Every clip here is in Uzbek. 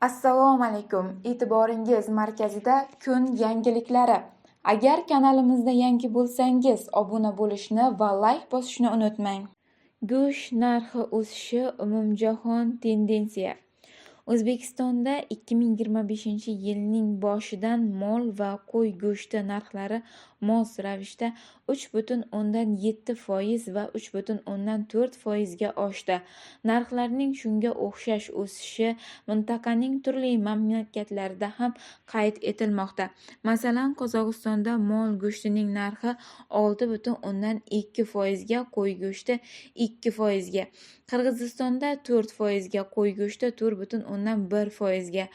Assalomu alaykum. E'tiboringiz markazida kun yangiliklari. Agar kanalimizda yangi bo'lsangiz, obuna bo'lishni va layk bosishni unutmang. Go'sht narxi o'sishi umumjahon tendensiya. O'zbekistonda 2025-yilning boshidan mol va qo'y go'shti narxlari mos ravishda 3,7% va 3,4% ga oshdi. Narxlarning shunga o'xshash o'sishi mintaqaning turli mamlakatlarida ham qayd etilmoqda. Masalan, Qozog'istonda mol go'shtining narxi 6,2% ga, qo'y go'shti 2% ga, Qirg'izistonda 4% ga, qo'y go'shti 4,1% ga,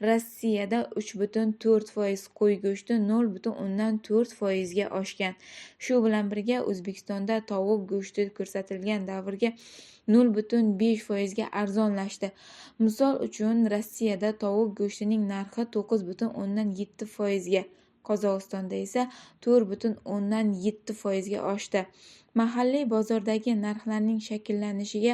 Rossiyada 3,4%, qo'y go'shti 0,4% ga oshgan. Shu bilan birga, O'zbekistonda tovuq go'shti ko'rsatilgan davrga 0,5% ga arzonlashdi. Misol uchun, Rossiyada tovuq go'shtining narxi 9,7% ga, Qozog'istonda esa 4,7% ga oshdi. Mahalliy bozordagi narxlarning shakllanishiga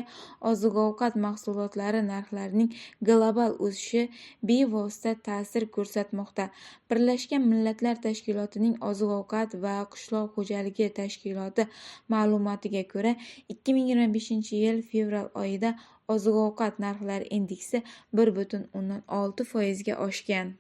oziq-ovqat mahsulotlari narxlarining global o'sishi bevosita ta'sir ko'rsatmoqda. Birlashgan Millatlar Tashkilotining Oziq-ovqat va qishloq xo'jaligi tashkiloti ma'lumotiga ko'ra, 2025-yil fevral oyida oziq-ovqat narxlari indeksi 1,6% ga oshgan.